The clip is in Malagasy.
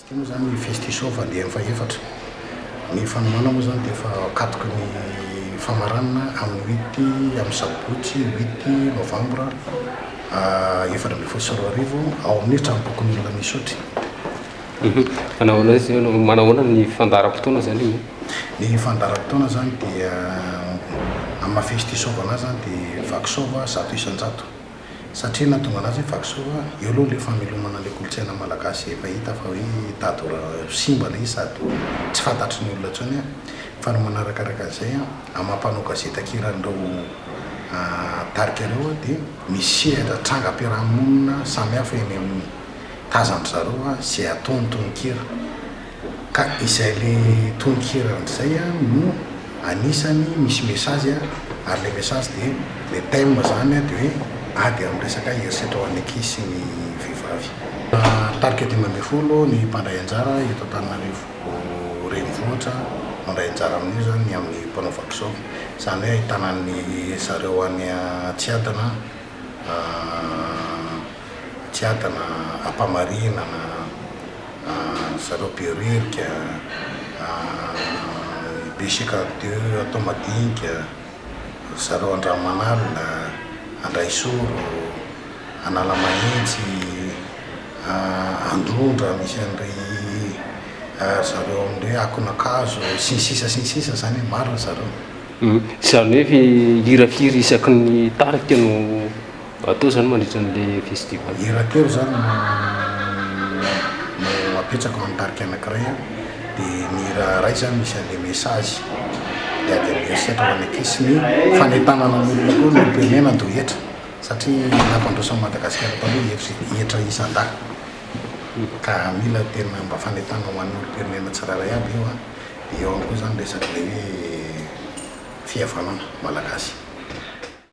Izy ity moa izany Festisov andiany fahefatra. Ny fanomanana moa izany dia efa akatoky ny famaranana amin'ny huit amin'ny sabotsy huit novambra 2014 ao amin'ny tranombokin'olona Isotry. Manahoana izy manahoana ny fandaharam-potoana izany io? Ny fandaharam-potoana izany dia amin'ny maha Festisov anazy izany dia Vakisova 100%. Satria nahatonga anazy hoe Vakisoa, eo aloha ilay famelomana ilay kolontsaina malagasy efa hita fa hoe tady ho simba ilay izy sady tsy fantatry ny olona intsony an! Fa ny manarakaraka an'izay an, amin'ny maha mpanao gazety an-kira an'ireo tarika ireo aho dia misy sehatra trangam-piarahamonina samihafa eny amin'ny tazan-dry zareo an, izay ataony tononkira. Ka izay le tononkira amzay no anisany misy message ary le message de le thème zany de hoe ady am resaka herisetra ho an'ny ankizy sy ny vehivavy. Tarika 15 ny mpandray anjara eto Antananarivo renivohitra mandray anjara amin'io zany ny amin'ny mpanao vakisao. Izany hoe ahitana ny zareo any Tsiadana, Tsiadana, Ampamarinana, zareo Behoririka, B52 atao madinika, ry zareo Andranomanalina, Andraisoro, Analamahitsy, Androndra misy an-dry zareo amin'ireo Akonakazo sy ny sisa sy ny sisa izany e, maro ry zareo. Izany hoe hira firy isaky ny tarika no Atao izany mandritra an'ilay festival. Hira telo izany no no apetraka ao amin'ny tarika anankiray an, dia ny hira iray izany misy an'ilay message, dia ady amin'ny herisetra ho an'ny ankizy sy ny fanentanana ny olona koa ny olom-pirenena handoa hetra satria nampandroso an'i Madagasikara taloha hetra hetra isan-dahy ka mila tena mba fanentanana ho an'ny olom-pirenena tsirairay aby io an, dia eo ihany koa izany resaka ilay hoe fihavanana malagasy.